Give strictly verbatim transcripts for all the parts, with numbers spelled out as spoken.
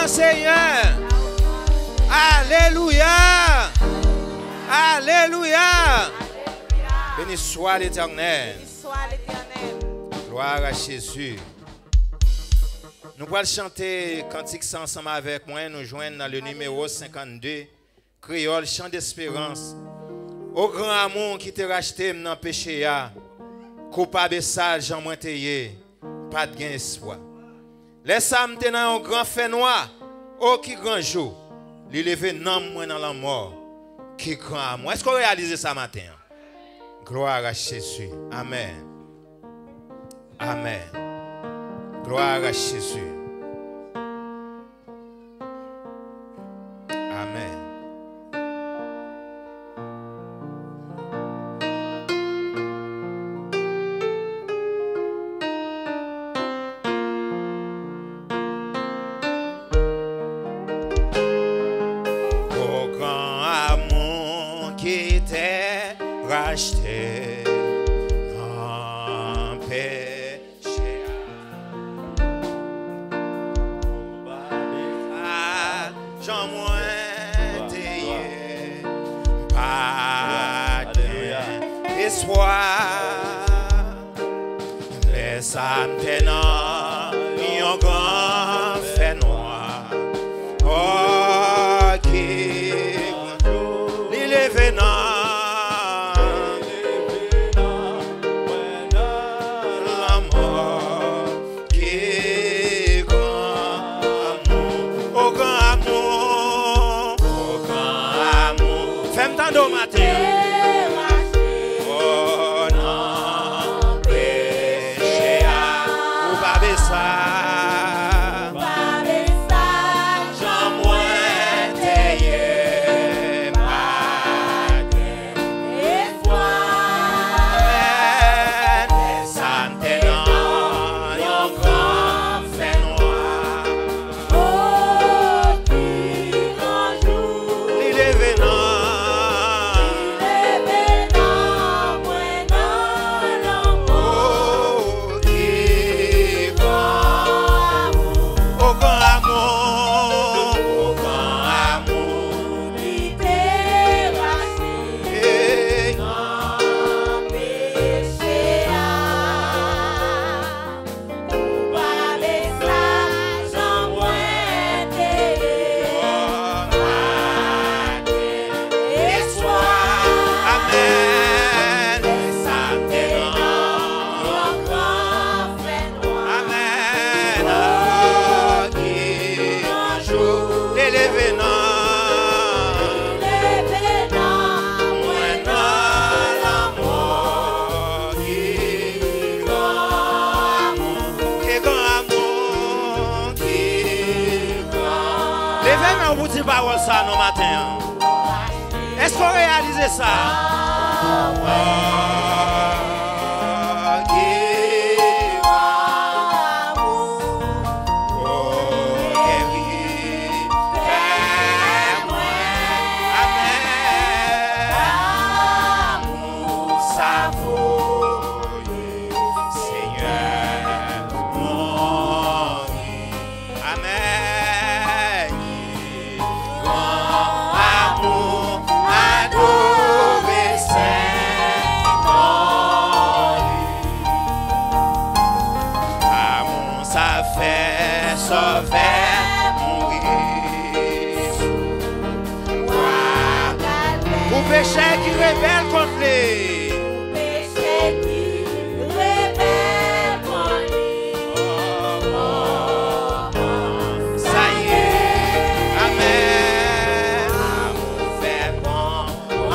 Senyè. Alelouya. Alelouya. Béni soit l'Éternel. Béni soit l'Éternel. Gloire à Jésus. Nou pral chante kantik sa ansanm avèk mwen. Nou jwenn nan le nimewo senkannde, kreyòl, Chan desperans. O gran amou ki te rachte m nan peche a, koupab e sal jan mwen te ye, pa t gen espwa. Lè sa a m te nan yon gran fènwa, o ki gran jou, li leve nanm mwen nan lanmò, ki gran amou. Èske w reyalize sa maten an? Gloire à Jésus. Amèn. Amèn. Gloire à Jésus. Amèn. O gran amou ki te rachte nan peche a. Jan mwen te ye, pa gen espwa. Lè sa m te nan yon gran fènwa. O ki li leve nan lanmò. Ki gran amou, o gran amou, o gran amou. Fè m tande w maten an. O nan peche a, ou pa bezwen. Jan mwen te ye, pa gen espwa. Amèn. Lè sa m te nan yon gran fènwa. O ki gran jou. Li leve nan. Li leve nan mwen nan lanmò. O ki gran amou. O gran amou. O gran amou. Li te rachte nan peche a. Ou pa bezwen jan mwen te ye. Ou pa gen espwa. Amèn. Lè sa m te nan yon gran fènwa. Amèn. O ki gran jou. Li leve nan. Li leve nan mwen nan lanmò. Ki gran amou. Ki gran amou. Ki gran. Leve men w pou di pawòl sa a non maten an. Èske w reyalize sa? Ki gran amou, o geri kè mwen. Amèn. Amou sa voye Senyè mouri. Amèn. Gran amou, adore sen non li. Amou sa fè Sovè mouri sou kwa Kalvè. Pou peche ki rebèl kont li. Pou peche ki rebèl kont li. Sa ye. Amèn. Amou fè pon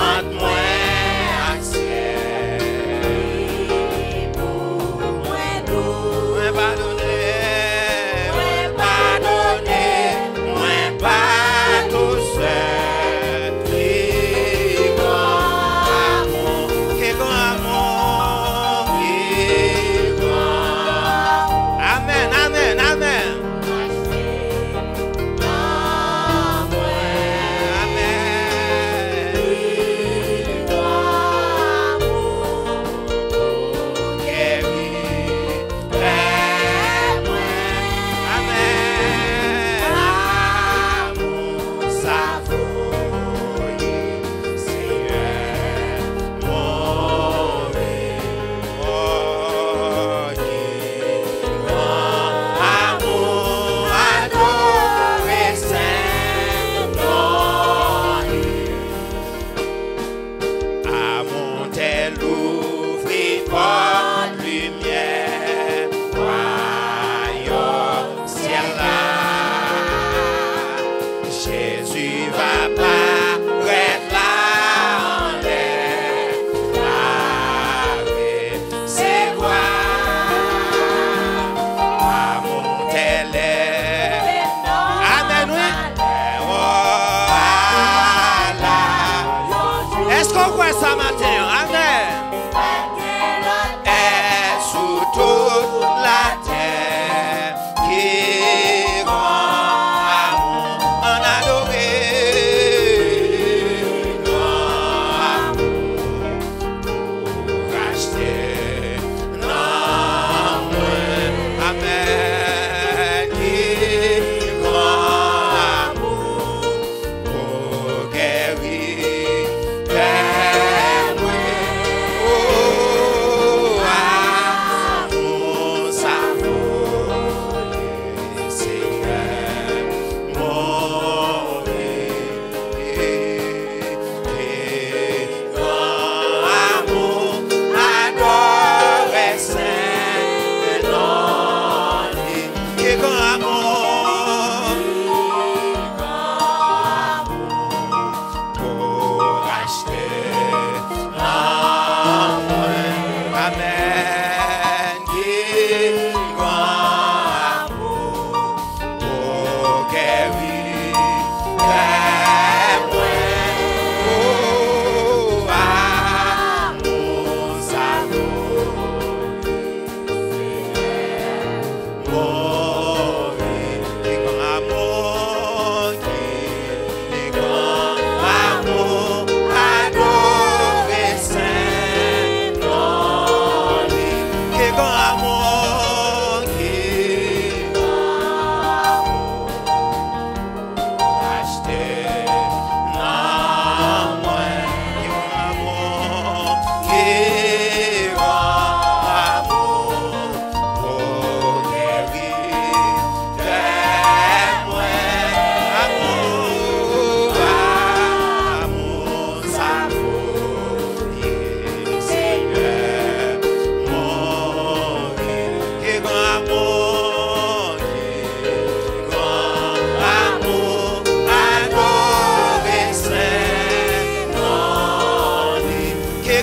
ant mwen ak syèl. Li pou mwen dous. Mwen padone. Mwen padone. Mwen pa tousèl. Li pran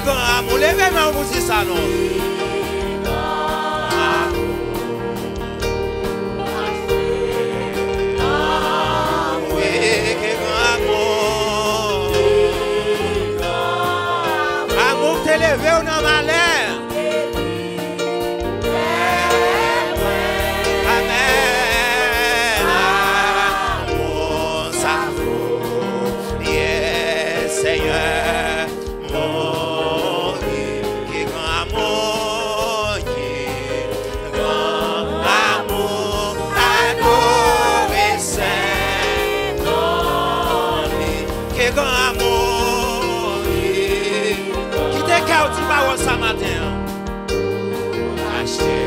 Gran amou, leve men w pou di sa non. Wi, ke gran amou. Amou k te leve w nan malè. Amèn. Amou sa fò. Yes, Senyè. Mon Dye, ki gran amou, ki gran amou, adore Sen non li. Ki gran amou, ki... Kite kè w di pawòl sa maten an. Achte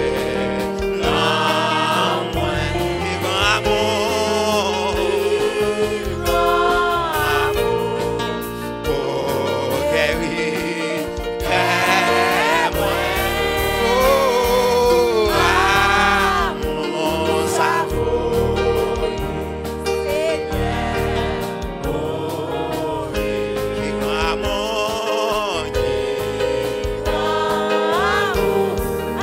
nan mwen, ki gran amou, ki gran amou. Ou geri kè mwen. O, amou sa fò, Senyè, mon Dye. Ki gran amou, ki gran amou,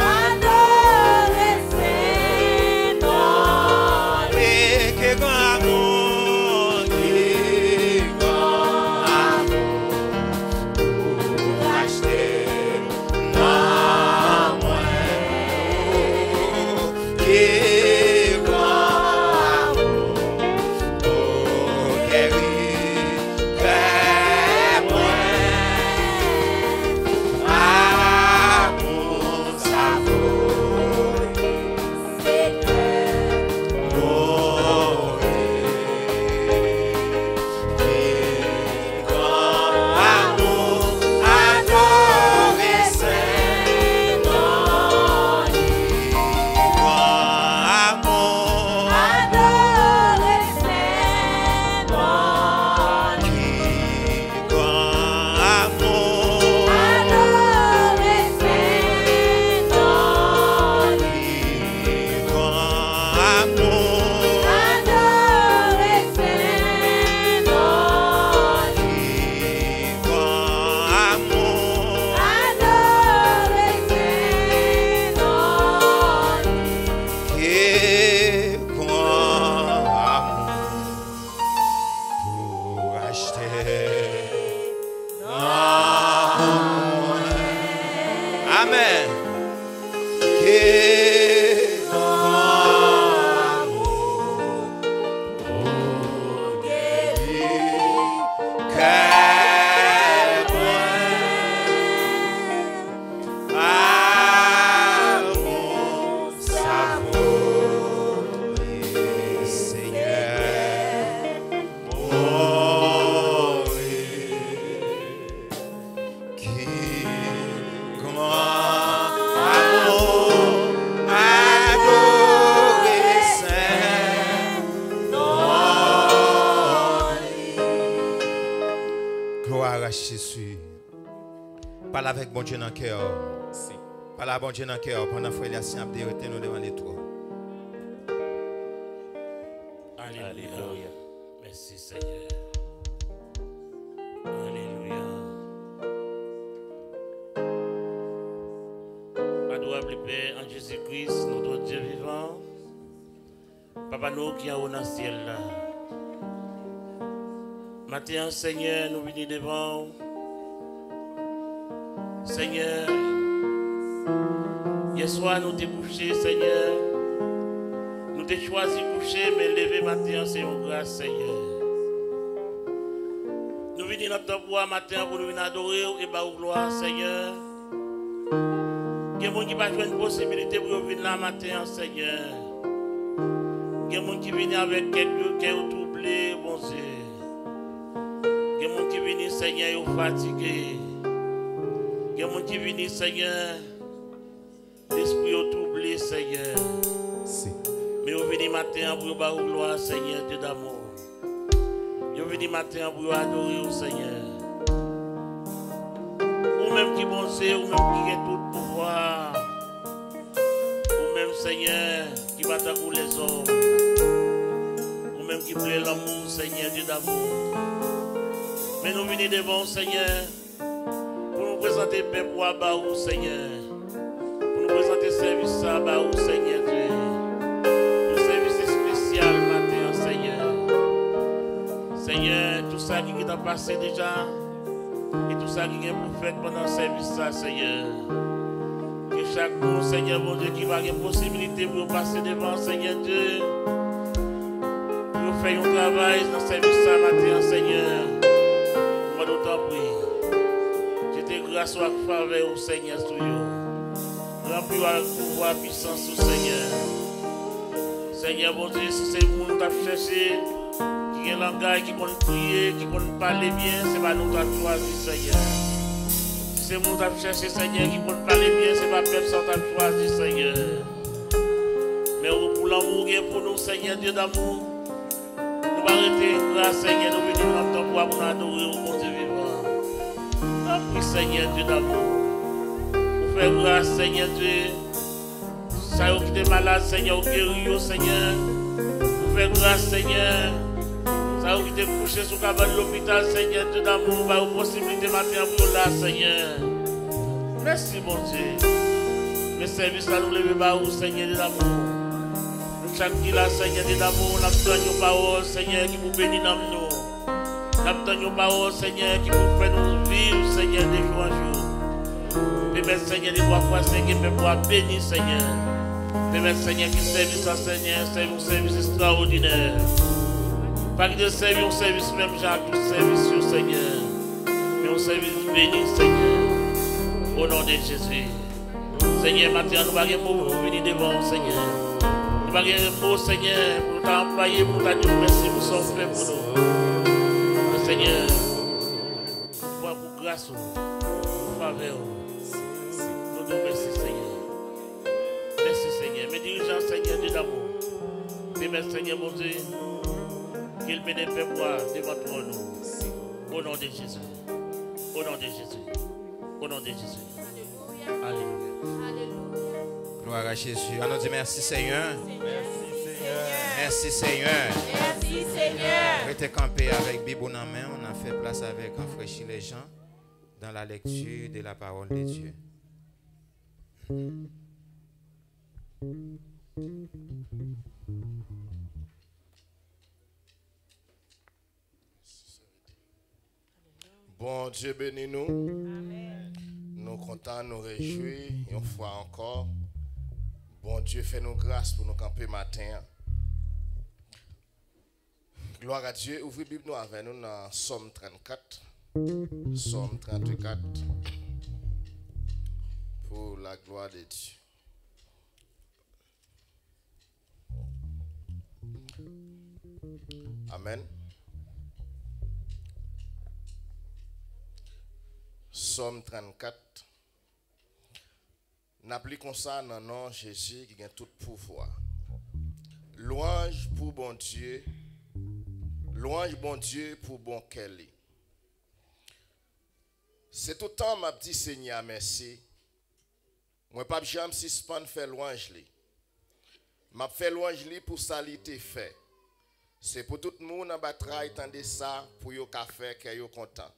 adore Sen non li. Ki gran amou, ki gran amou. Ou achte nan mwen, ki gran amou, ou geri kè mwen, amou sa fò. Senyè, mon Dye, ki gran amou, adore Sen non li. Ki gran amou, adore Sen non li. Ki gran amou. Adore Sen non li. Ki gran amou. Adore Sen non li. Ki gran amou. Adore Sen non li. Ki gran amou. Pou achte nan mwen. Amèn. Ki gran amou, ou geri kè mwen. Amou sa fò, Senyè, mon Dye. Ki gran amou, adore Sen non li. Gloire à Jésus. Pale avèk Bondye nan kè w. Si. Pale a Bondye nan kè w pandan frè Elias ap dirije nou devan letwòn. Alelouya. Alelouya. Mèsi, Senyè. Alelouya. Adorable Père, en Jésus-Christ, notre Dieu vivant, Papa nou ki anwo nan syèl la. Maten an, Senyè, nou vini devan w. Senyè, yèswa nou te kouche, Senyè. Nou te chwazi kouche, men leve maten an, se yon gras, Senyè. Nou vini nan tanp ou a maten an pou nou vin adore w e ba ou glwa, Senyè. Gen moun ki pa jwenn posibilite pou yo vin la maten an, Senyè. Gen moun ki vini avèk kè yo, kè yo twouble, Bondye. Gen moun ki vini, Senyè, yo fatige. Gen moun ki vini, Senyè, lespri yo twouble, Senyè. Si. Men yo vini maten an pou yo ba ou glwa, Senyè, Dye damou. Yo vini maten an pou yo adore w, Senyè. Ou menm ki Bondye, ou menm ki gen tout pouvwa. Ou menm, Senyè, ki pa tankou lèzòm. Ou menm ki plen lanmou, Senyè, Dye damou. Men nou vini devan w, Senyè, pou nou prezante Prezante pèp ou a ba ou, Senyè. Pou nou prezante sèvis sa a ba ou, Senyè Dye. Yon sèvis espesyal maten an, Senyè. Senyè, tout sa ki gentan pase deja, e tout sa ki gen pou fèt pandan sèvis sa, Senyè. Ke chak moun, Senyè Bondye, ki va gen posibilite pou yo pase devan, Senyè Dye, pou yo fè yon travay nan sèvis sa maten an, Senyè. Mwen nou tanpri, jete gras ou ak favè ou, Senyè, sou yo. Ranpli yo ak pouvwa, pisans ou, Senyè. Senyè Bondye, si se moun ou t ap chèche, ki gen langay, ki konn priye, ki konn pale byen, se pa nou w t ap chwazi, Senyè. Si se moun ou t ap chèche, Senyè, ki konn pale byen, se pa pèp sa w t ap chwazi, Senyè. Men ou, pou lanmou ou gen pou nou, Senyè Dye damou, nou pa rete engra, Senyè, nou vini nan tanp ou a pou nou adore ou, Bondye vivan. Tanpri, Senyè Dye damou, ou fè gras, Senyè Dye. Sa yo ki te malad, Senyè, ou geri yo, Senyè. Ou fè gras, Senyè. Sa yo ki te kouche sou kabann lopital, Senyè, Dye damou, ou ba yo posiblite maten an pou yo la, Senyè. Mèsi, Bondye. Men sèvis la nou leve ba ou, Senyè, Dye damou. Nou chak ki la, Senyè, Dye damou, n ap tann yon pawòl, Senyè, ki pou beni nanm nou. N ap tann yon pawòl, Senyè, ki pou fè nou viv, Senyè, de jou an jou. Pèmèt, Senyè, de twa fwa, Senyè, pèp ou a beni, Senyè. Pèmèt, Senyè, ke sèvis la, Senyè, sèvi yon sèvis estrawòdinè. Pa kite l sèvi yon sèvis menm jan ak tout sèvis yo, Senyè. Men yon sèvis beni, Senyè. O non de Jezi. Senyè, maten an, nou pa gen mo pou vini devan ou, Senyè. Nou pa gen mo, Senyè, pou nou ta anplwaye, pou nou ta di w mèsi pou sa w fè pou nou. Men, Senyè, pou, pou gras ou, pou favè ou, nou di w mèsi, Senyè. Mèsi, Senyè. Men dirijan, Senyè, Dye damou. Pèmèt, Senyè Bondye, ke l mennen pèp ou a devan twòn ou. O non de Jezi. O non de Jezi. O non de Jezi. Alelouya. Alelouya. Gloire à Jésus. Ann nou di mèsi, Senyè. Mèsi, Senyè. Mèsi, Senyè. Mèsi, Senyè. Rete kanpe avèk Bib ou nan men w. N a fè plas avèk an frè Chilè Jean dans la lecture de la parole de Dieu. Bondye beni nou. Amèn. Nou kontan, nou rejwi yon fwa ankò. Bondye fè nou gras pou nou kanpe maten an. Gloire à Dieu. Ouvri Bib nou avè nou nan Sòm trannkat. Sòm trannkat. Pour la gloire de Dieu. Amèn. Sòm trannkat. N ap li konsa nan non Jezi ki gen tout pouvwa. Lwanj pou Bondye, lwanj Bondye pou bon kè li. Se tout tan m ap di Senyè a mèsi. Mwen p ap janm sispann fè lwanj li. M ap fè lwanj li pou sa li te fè. Se pou tout moun anba tray tande sa, pou yo ka fè kè yo kontan.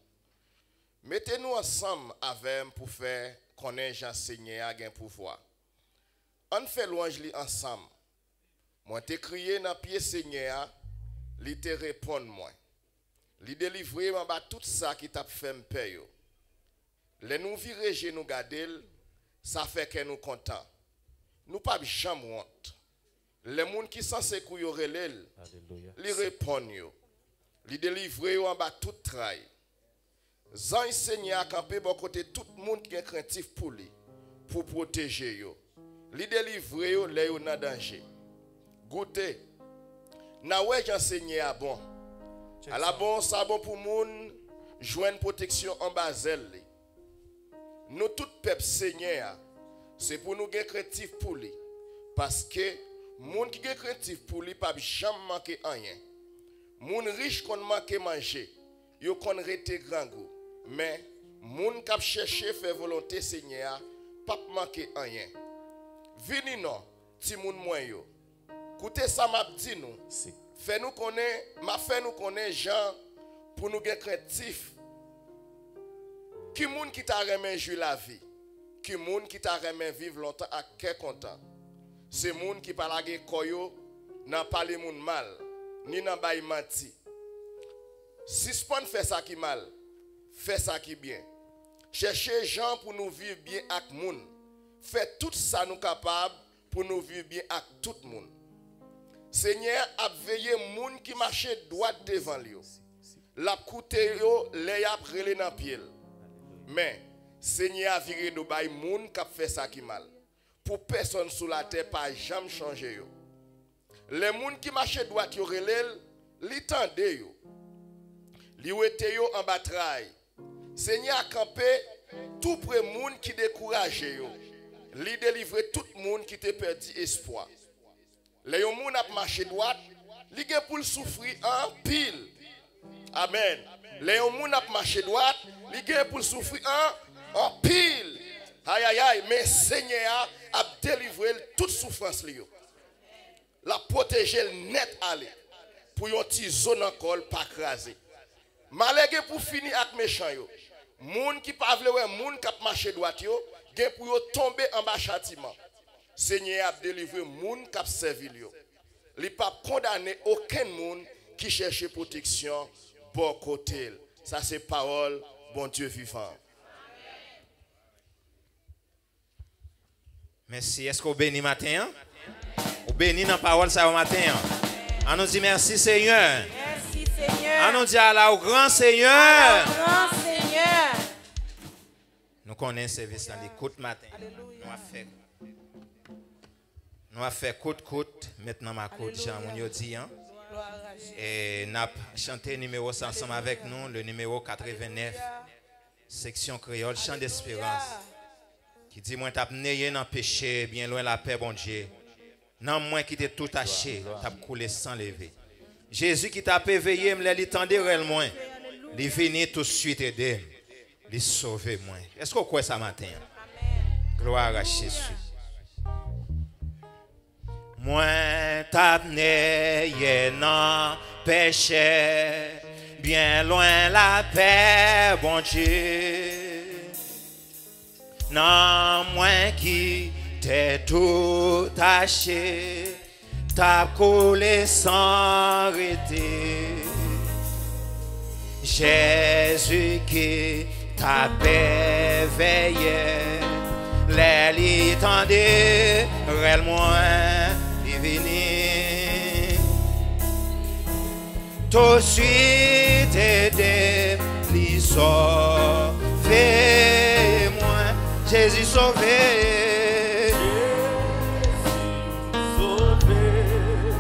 Mete nou ansanm avè m pou fè konnen jan Senyè a gen pouvwa. Ann fè lwanj li ansanm. Mwen te kriye nan pye Senyè a, li te reponn mwen. Li delivre m anba tout sa ki t ap fè m pè yo. Lè nou vire je nou gade l, sa fè kè nou kontan. Nou p ap janm wont. Lè moun ki sanse kou yo rele l, alelouya, li reponn yo. Li delivre yo anba tout tray. Zanj Senyè a kanpe bò kote tout moun ki gen krentif pou li, pou pwoteje yo. Li delivre yo lè yo nan danje. Goute, n a wè jan Senyè a bon. Ala bon sa bon pou moun jwenn pwoteksyon anba zèl li. Nou tout pèp Senyè a, se pou nou gen krentif pou li, paske moun ki gen krentif pou li p ap janm manke anyen. Moun rich konn manke manje, yo konn rete grangou, men moun k ap chèche fè volonte Senyè a p ap manke anyen. Vini non, timoun mwen yo, koute sa m ap di nou. Fè nou konnen, m ap fè nou konnen jan pou nou gen krentif Ki moun ki ta renmen jwi lavi? Ki moun ki ta renmen viv lontan ak kè kontan? Se moun ki pa lage kò yo nan pale moun mal, ni nan bay manti. Sispann fè sa ki mal, fè sa ki byen. Chèche jan pou nou viv byen ak moun. Fè tout sa nou kapab pou nou viv byen ak tout moun. Senyè a ap veye moun ki mache dwat devan l yo. L ap koute yo lè y ap rele nan pye l. Men, Senyè a vire do bay moun k ap fè sa ki mal, pou pèsonn sou latè pa janm chonje yo. Lè moun ki mache dwat yo rele l, li tande yo. Li wete yo anba tray. Senyè a kanpe toupre moun ki dekouraje yo. Li delivre tout moun ki te pèdi espwa. Lè yon moun ap mache dwat, li gen pou l soufri anpil. Amèn. Lè yon moun ap mache dwat, li gen pou l soufri an, anpil. Ayayay, men Senyè a ap delivre l tout soufrans li yo. L ap pwoteje l nèt ale. Pou yon ti zo nan kò l pa kraze. Malè gen pou fini ak mechan yo. Moun ki pa vle wè moun k ap mache dwat yo gen pou yo tonbe anba chatiman. Senyè a ap delivre moun k ap sèvi l yo. Li p ap kondane okenn moun ki chèche pwoteksyon bò kote l. Sa se pawòl Bondye vivan an. Mèsi. Èske w beni maten an? Ou beni nan pawòl sa yo maten an? An nou di mèsi, Senyè. Mèsi, Senyè. An nou di ala ou gran, Senyè. Ala ou gran, Senyè. Nou konnen sèvis lan li kout maten. Alelouya. Nou ap fè, nou ap fè kout kout, mentnan makout, jan moun yo di an. Glwa a Jezi. E n ap chante nimewo sa ansanm avèk nou, le numéro quatre-vingt-neuf, seksyon kreyòl, Chan Desperans, ki di, mwen t ap neye nan peche, byen lwen lapè Bondye. Nanm mwen ki te tou tache, t ap koule san leve. Jezi ki t ap eveye m lè li tande rèl mwen, li vini tousuit ede m, li sove mwen. Èske w kwè sa maten an? Glwa a Jezi. Mwen t ap neye nan peche, byen lwen lapè Bondye. Nanm mwen ki te tou tache, t ap koule san rete. Jezi ki t ap eveye, lè li tande rèl mwen, li vini. Tousuit ede m, li sove mwen. Jezi sove. Jezi sove.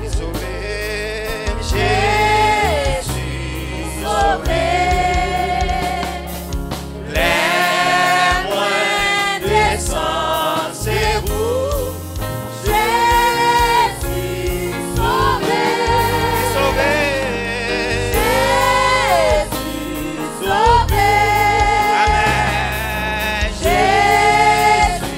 Li sove m. Jezi sove. Lè mwen desann, se ou. Jezi sove. Li sove. Jezi sove. Amèn. Jezi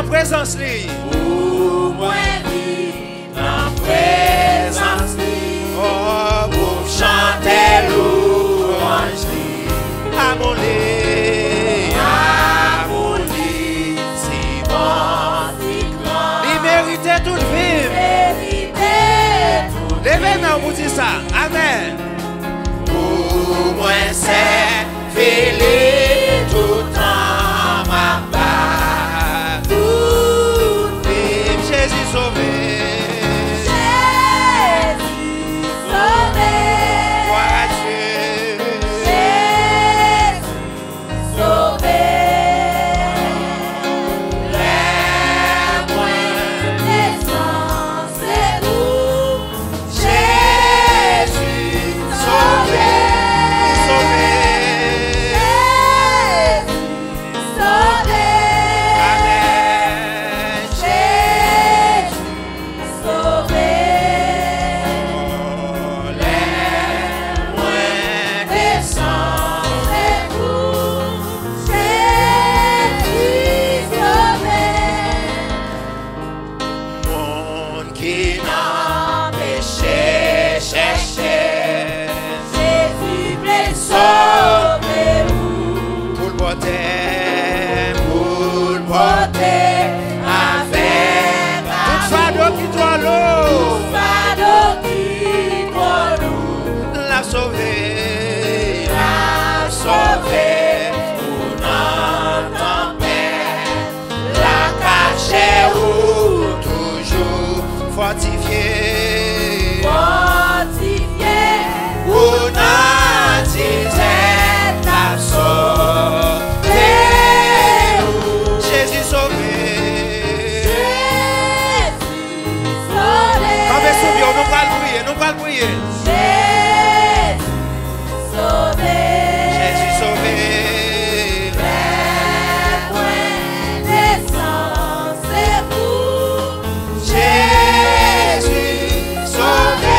Prezans li. Pou mwen viv nan prezans li. Oh, pou m chante louwanj li. Amour li. Amour li si bon, si gran. Li merite tout vi m. Merite tout. Leve men w pou di sa. Amèn. Pou mwen sèvi li toutan m ap ba tout vi m. Jezi sove. Jezi sove. Glwa a Dye. Jezi sove. Lè mwen desann sekou, Jezi sove. Li sove. Jezi sove. Amèn. Jezi sove. Lè mwen desann sekou, Jezi sove. Moun ki nan peche chèche. Jezi vle sove ou. Pou l pote, pou l pote avèk tout fado ki twò lou. Tout fado ki twò lou. L ap sove. L ap sove ou nan tanpèt. L ap kache ou toujou. Fòtifye. Fòtifye. Ou nan dizèt l ap sove ou. Jezi sove. Jezi sove. Kanpe sou pye w, nou pral priye, nou pral priye. Jezi sove. Jezi sove. Lè mwen desann sekou. Jezi sove.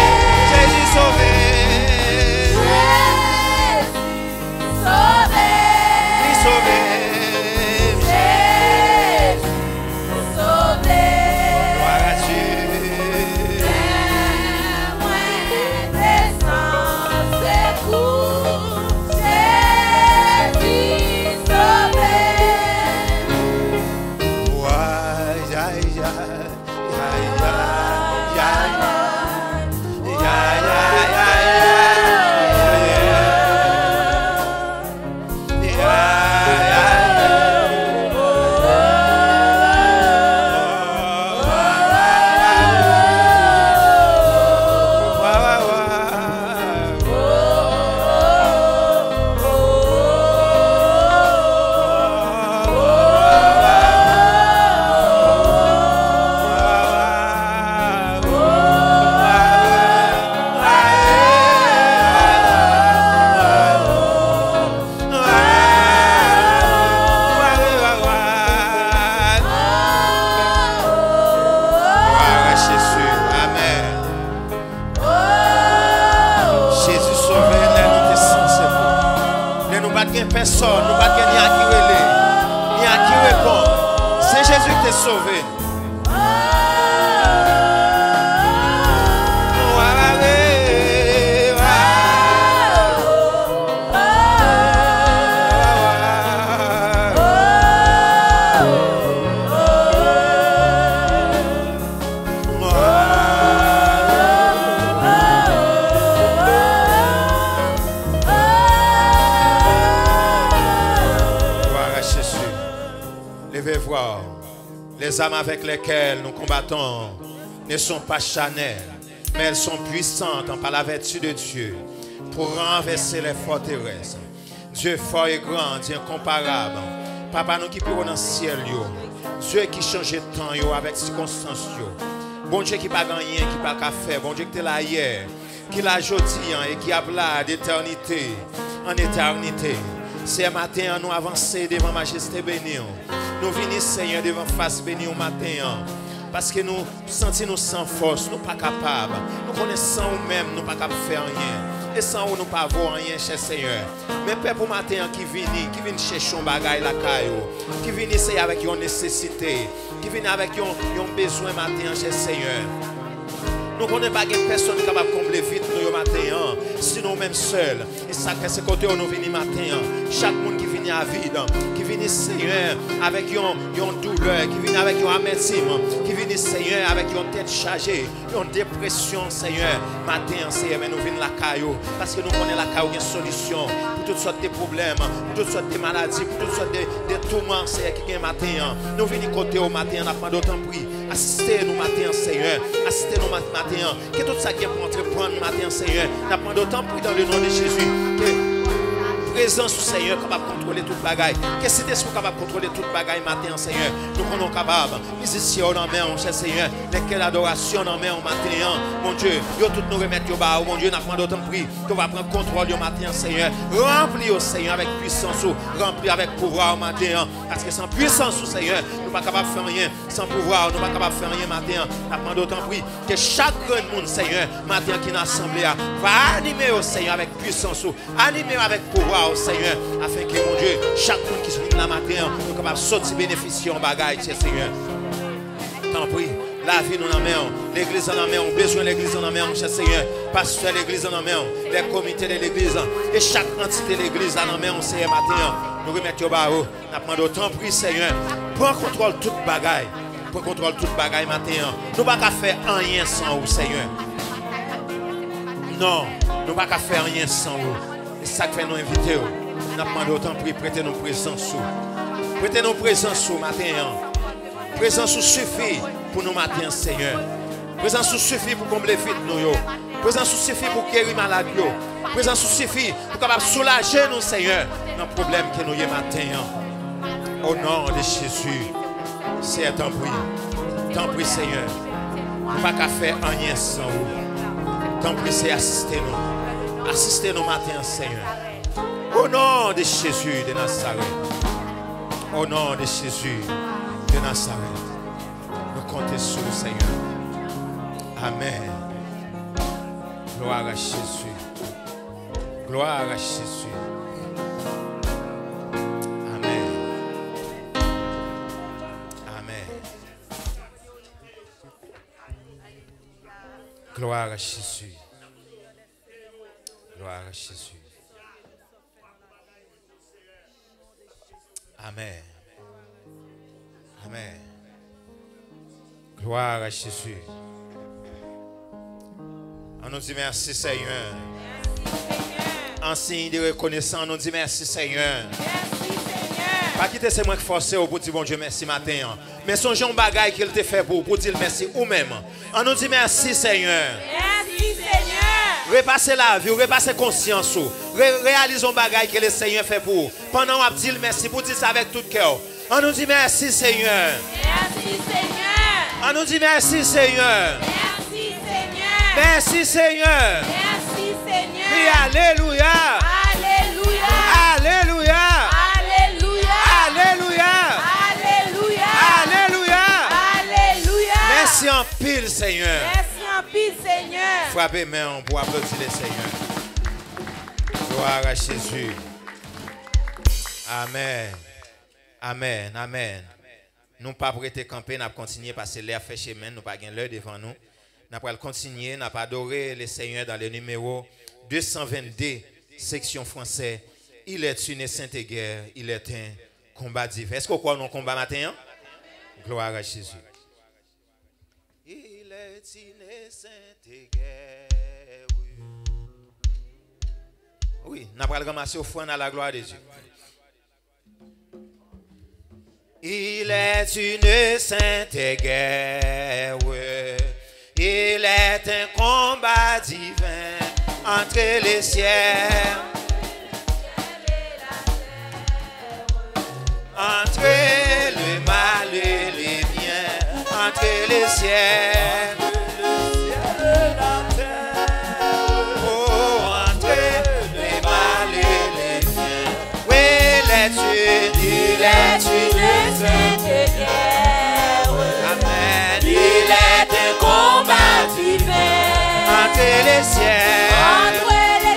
Jezi sove. Jezi sove. Li sove. Jezi sove. Glwa a Dye. Lè mwen desann sekou, Jezi sove. Ay, ay, ay, ay, ay, ay, ay. Glwa a Jezi. Amèn. Jezi sove lè nou te san sekou. Lè nou pa t gen pèsòn, nou pa t gen ni a ki rele, ni a ki reponn. Se Jezi ki te sove. Gloire à Jésus. Levez vwa. Les armes avec lesquelles nous combattons ne sont pas charnelles, mais elles sont puissantes par la vertu de Dieu pour renverser les forteresses. Dye fò e gran, Dye enkonparab. Papa nou ki pi wo nan syèl yo. Dye ki chanje tan yo avèk sikonstans yo. Bondye ki pa gen anyen ki pa ka fè. Bondye ki te la yè, ki la jodi an e ki ap la de etènite an etènite. Seyè, maten an, nou avanse devan majeste beni w. Nou vini, Senyè, devan fas beni w maten an. Paske nou santi nou san fòs, nou pa kapab. Nou konnen san ou menm, nou pa kab fè anyen. San ou, nou pa vo anyen, chè Senyè. Men pèp ou maten an ki vini, ki vin chèche yon bagay lakay ou, ki vini, Senyè, avèk yon nesesite, ki vini avèk yon, yon bezwen maten an, chè Senyè. Nou konnen pa gen pèsonn ki kapab konble vid nou yo maten an, sinon ou menm sèl. E sa k fè se kote w nou vini maten an. Chak moun ki vini avid, ki vini, Senyè, avèk yon, yon doulè, ki vini avèk yon amètim, ki vini, Senyè, avèk yon tèt chaje, yon depresyon, Senyè, maten an, Senyè, men nou vin lakay ou, paske nou konnen lakay ou gen solisyon pou tout sòt de pwoblèm, pou tout sòt de maladi, pou tout sòt de, de touman, Senyè, ki gen maten an. Nou vini kote w maten an, n ap mande w tanpri, asiste nou maten an, Senyè, asiste nou ma-, maten an. Ke tout sa ki gen pou antreprann maten an, Senyè, n ap mande w tanpri, dans le nom de Jésus, ke prezans ou, Senyè, kapab kontwole tout bagay, ke Sentespri w kapab kontwole tout bagay maten an, Senyè. Nou konnen w kapab. Mizisyen yo nan men w, chè Senyè. Lèkè ladorasyon nan men w maten an, Bondye. Yo tout nou remèt yo ba ou, Bondye. N ap mande w tanpri ke w va pran kontwòl yo maten an, Senyè. Ranpli yo, Senyè, avèk pwisans ou. Ranpli avèk pouvwa w maten an. Paske san pwisans ou, Senyè, nou pa kapab fè anyen. San pouvwa w, nou pa kapab fè anyen maten an. N ap mande w tanpri ke chak grenn moun, Senyè, maten an ki nan asanble a, va anime yo, Senyè, avèk pwisans ou. Anime yo avèk pouvwa w, Senyè, afenke, Bondye, chak moun ki vin la maten an, yo kapab soti benefisye yon bagay, chè Senyè. Tanpri, lavi nou nan men w, legliz lan nan men w, bezwen legliz lan nan men w, chè Senyè. Pastè legliz lan nan men w, lè komite de legliz lan, e chak antite legliz la nan men w, Senyè, maten an, nou remèt yo ba ou. N ap mande w, tanpri, Senyè, pran kontwòl tout bagay. Pran kontwòl tout bagay maten an. Nou pa ka fè anyen san ou, Senyè. Non, nou pa ka fè anyen san ou. E sa k fè nou envite w. N ap mande w, tanpri, prete nou prezans ou. Prete nou prezans ou maten an. Prezans ou sifi pou nou maten an, Senyè. Prezans ou sifi pou konble vid nou yo. Prezans ou sifi pou geri malad yo. Prezans ou sifi pou kapab soulaje nou, Senyè, nan pwoblèm ke nou ye maten an. O non de Jezi, Senyè, tanpri, tanpri, Senyè, nou pa ka fè anyen san ou. Tanpri, Senyè, asiste nou. Asiste nou maten an, Senyè. O non de Jezi de Nazarèt. O non de Jezi de Nazarèt. Nou konte sou ou, Senyè. Amèn. Glwa a Jezi. Glwa a Jezi. Amèn. Amèn. Glwa a Jezi. Glwa a Jezi. Amèn. Amèn. Glwa a Jezi. An nou di mèsi, Senyè. An siy de rekonesan, an nou di mèsi, Senyè. Pa kite se mwen k fòse w pou di Bondye mèsi maten an. Men sonje yon bagay ke l te fè pou ou, pou di l mèsi ou menm. An nou di mèsi, Senyè. Mèsi, Senyè. Repase lavi w, repase konsyans ou. Re-, reyalize yon bagay ke le Senyè fè pou ou. Pandan w ap di l mèsi, pou di l sa avèk tout kè w. An nou di mèsi, Senyè. Mèsi, Senyè. An nou di mèsi, Senyè. Mèsi, Senyè. Mèsi, Senyè. Mèsi, Senyè. Kri alelouya. Alelouya. Alelouya. Alelouya. Alelouya. Alelouya. Alelouya. Alelouya. Mèsi anpil, Senyè. Mèsi anpil, Senyè. Frape men w pou aplodi le Senyè. Glwa a Jezi. Amèn. Amèn, amèn. Nou p ap rete kanpe, n ap kontinye pase lè ap fè chemen, nou pa gen lè devan nou. N ap pral kontinye, n ap adore le Senyè dans le numéro deux cent vingt-deux, section français. Il est une sainte guerre, il est un combat divin. Èske w kwè w nan yon konba maten an? Glwa a Jezi. Il est une sainte guerre, oui. Wi, n ap pral ranmase ofrann a la gloire de Dieu. Il est une sainte guerre, il est un combat divin entre le ciel, entre le mal et le bien, entre le ciel. Oh, entre le mal et le bien. Oui, il est une, il est une sainte guerre. Amen. Il est un combat divin. Entre le ciel. Entre le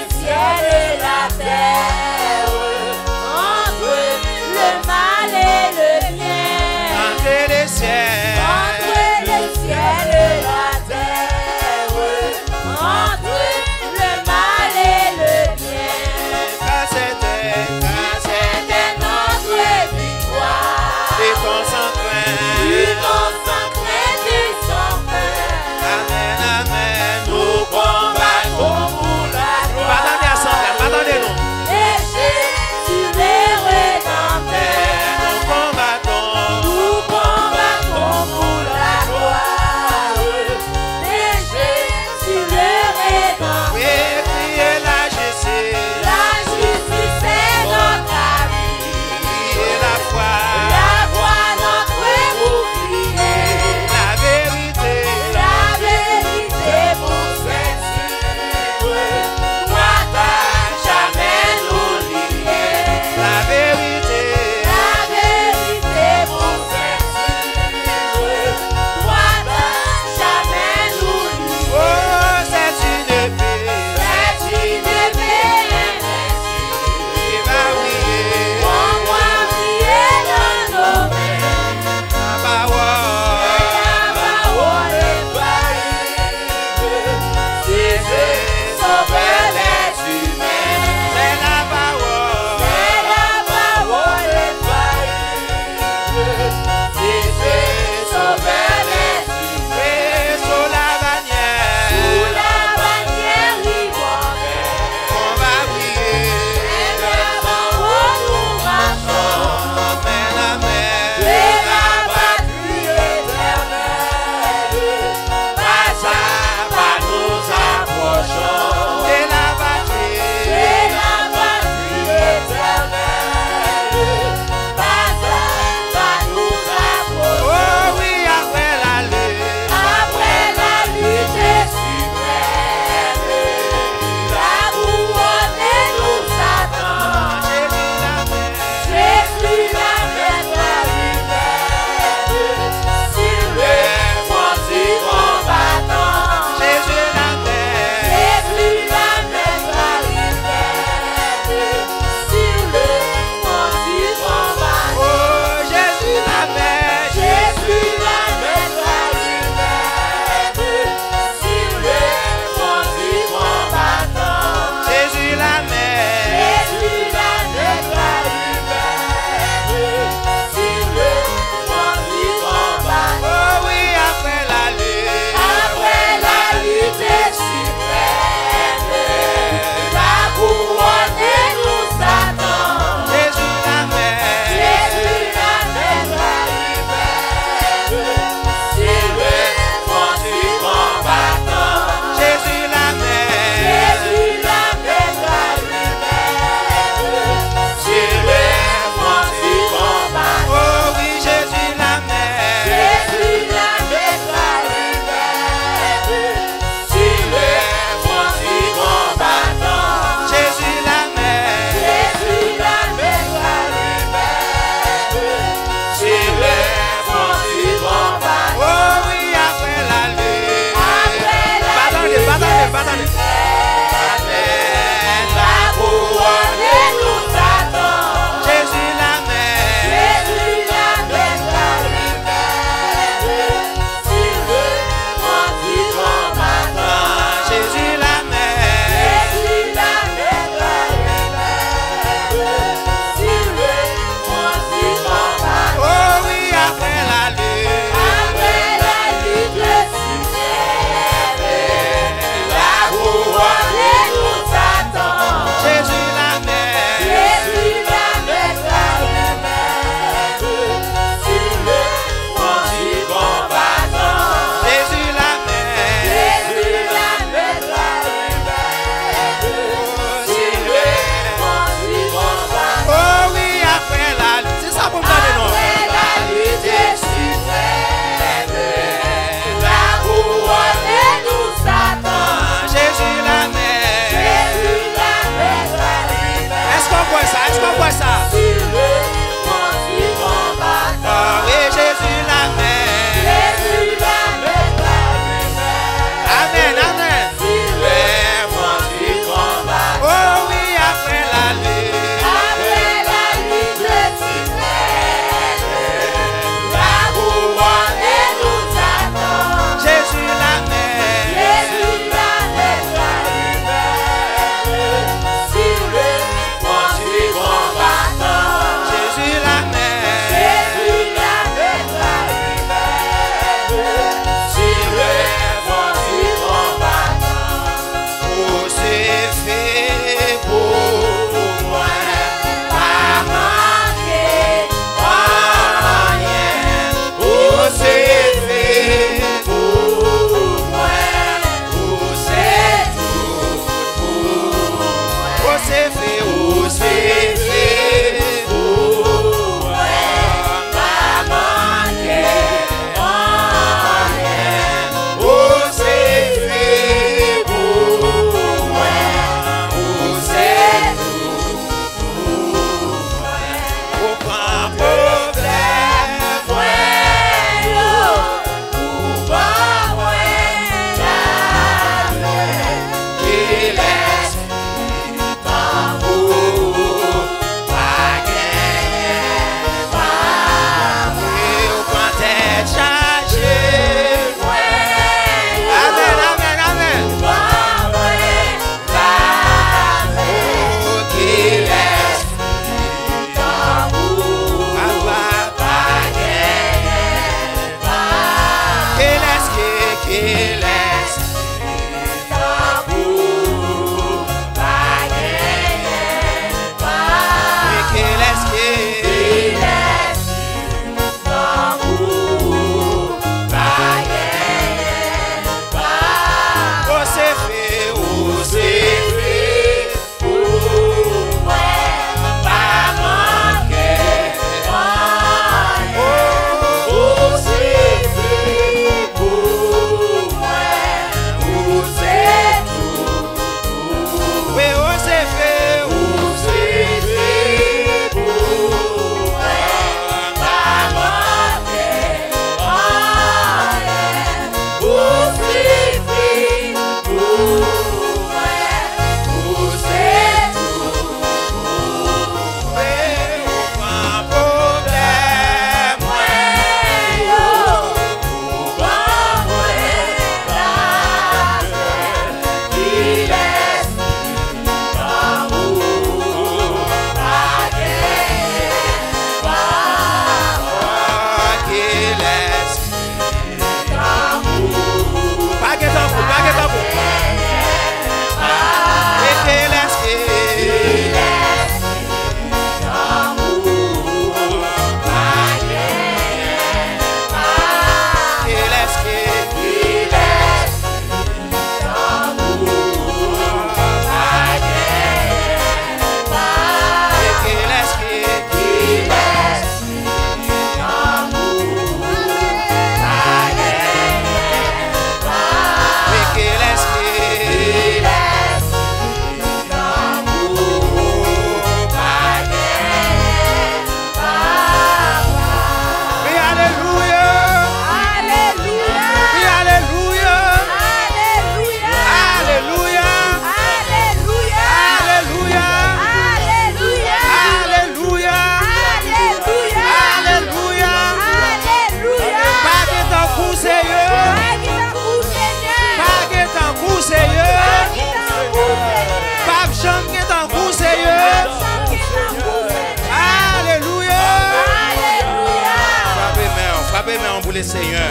Frape men w pou Lesenyè.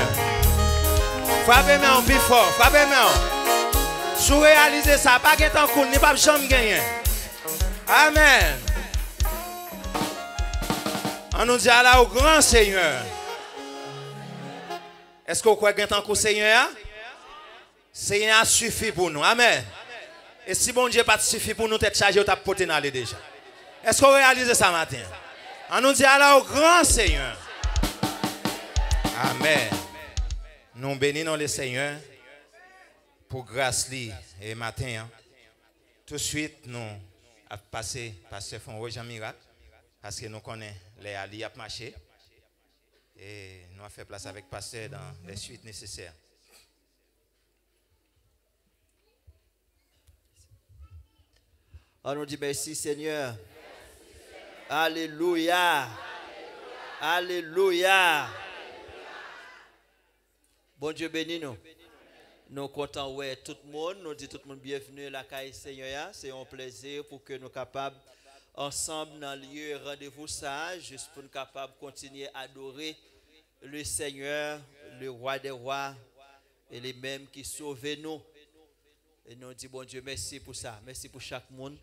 Frape men w pi fò. Frape men w. Si w reyalize sa, pa gen tankou l, ni p ap janm genyen. Amèn. An nou di ala o gran Senyè. Èske w kwè gen tankou Senyè a? Senyè a sifi pou nou. Amèn. E si Bondye pa t sifi pou nou, tèt chaje, yo t ap pote n ale deja. Èske w reyalize sa maten? An nou di ala o gran Senyè. Amèn. Nou beni non Lesenyè pou gras li e maten an. Touswit, nou ap pase pastè Fonwo Jan Mirak, paske nou konnen lè a li ap mache. E nou ap fè plas avèk pastè dans les suites nécessaires. An nou di mèsi, Senyè. Alelouya. Alelouya. Bondye beni nou. Nou kontan wè tout moun. Nou di tout moun byenvni lakay Senyè a. Se yon plezi pou ke nou kapab ansanm nan lye randevou sa a, jis pou n kapab kontinye adore le Senyè, le Rwa dè Rwa, e li menm ki sove nou. E nou di Bondye mèsi pou sa. Mèsi pou chak moun.